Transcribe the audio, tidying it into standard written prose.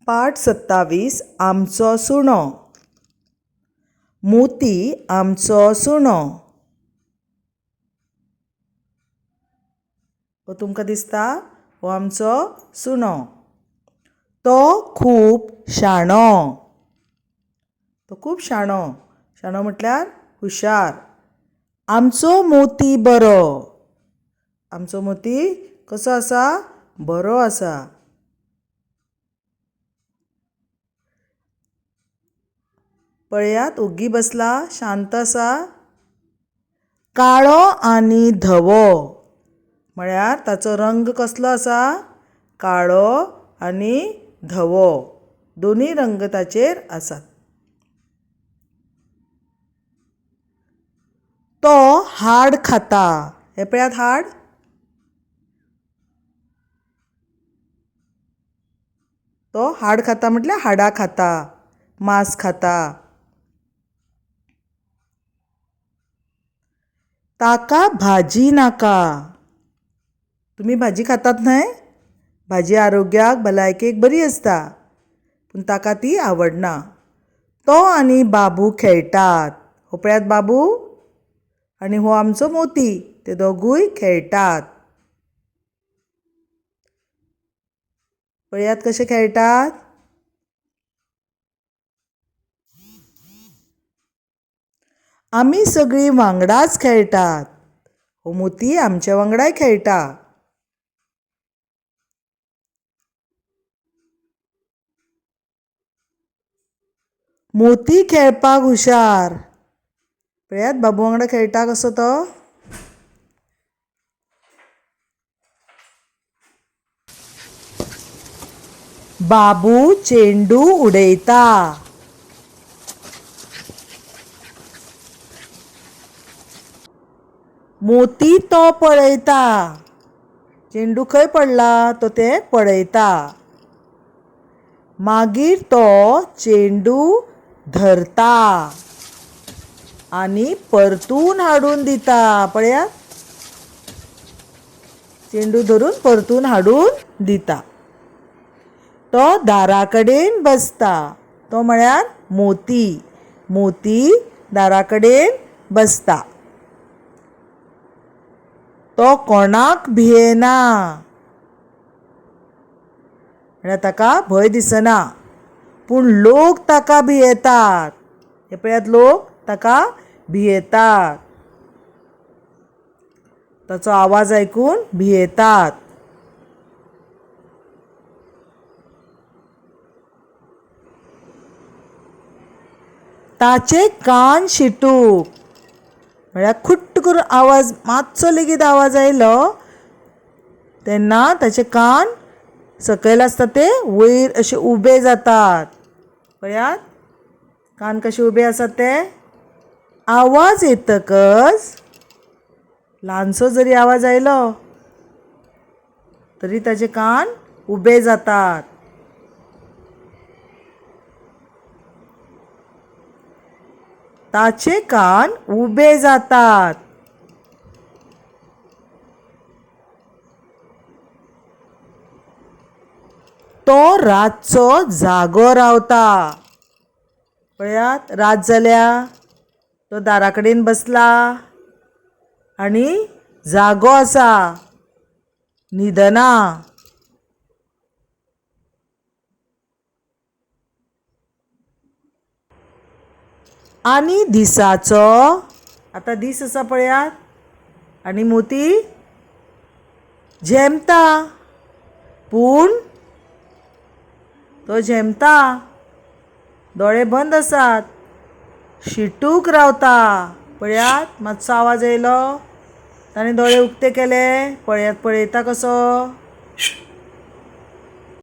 पाठ 27 आमचो सुणो. मोती आमचो सुणो. हो तुमकां दिसता हो आमचो सुणो. तो खूब शाणो. तो खूब शाणो. शाणो म्हटल्यार हुशार. आमचो मोती बरो. आमचो मोती कसो आसा? बरो आसा. पळयात ओग्गी बसला, शांत आसा. काळो आनी धवो म्हळ्यार ताचो रंग कसलो आसा? काळो आनी धवो, दोनूय रंग ताचेर आसात. तो हाड खाता. हें पळयात हाड. तो हाड खाता म्हटल्यार हाडां खाता, मांस खाता. ताका भाजी नाका. तुमी भाजी खातात न्हय? भाजी आरोग्याक भलायकेक बरी आसता, पूण ताका ती आवडना. तो आनी बाबू खेळटात. हो पळयात बाबू आनी हो आमचो मोती. ते दोगूय खेळटात. पळयात कशे खेळटात. आमी सगळीं वांगडाच खेळटात. हो मोती आमच्या वांगडाय खेळटा. मोती खेळपाक हुशार. पळयात बाबू वांगडा खेळटा कसो तो. बाबू चेंडू उडयता. मोती तो पळयता. चेंडू खंय पडला तो ते पळयता. मागीर तो चेंडू धरता आनी परतून हाडून दिता. पळयात, चेंडू धरून परतून हाडून दिता. तो दारा कडेन बसता. तो म्हळ्यार मोती. मोती दारा कडेन बसता. तो कोणाक भियेना, म्हळ्यार ताका भंय दिसना, पूण लोक ताका भियेतात. हे पळयात, लोक ताका भियेतात. ताचो आवाज आयकून भियेतात. ताचे कान शिटूक म्हळ्यार खुट्ट करून आवाज, मातसो लेगीत आवाज आयलो तेन्ना ताचे कान सकयल आसता ते वयर अशे उबे जातात. पळयात कान कशे उबे आसात ते. आवाज येतकच ल्हानसो जरी आवाज आयलो तरी ताचे कान उबे जातात. ताचे कान उबे जातात. तो रातचो जागो रावता. पळयात रात जाल्या, तो दारा कडेन बसला आनी जागो आसा, न्हिदना. आनी दिसाचो, आतां दीस आसा पळयात, आनी मोती झेमता, पूण तो झेमता, दोळे बंद आसात, शिटूक रावता. पळयात मातसो आवाज येयलो, ताणें दोळे उक्ते केले. पळयात पळयता कसो.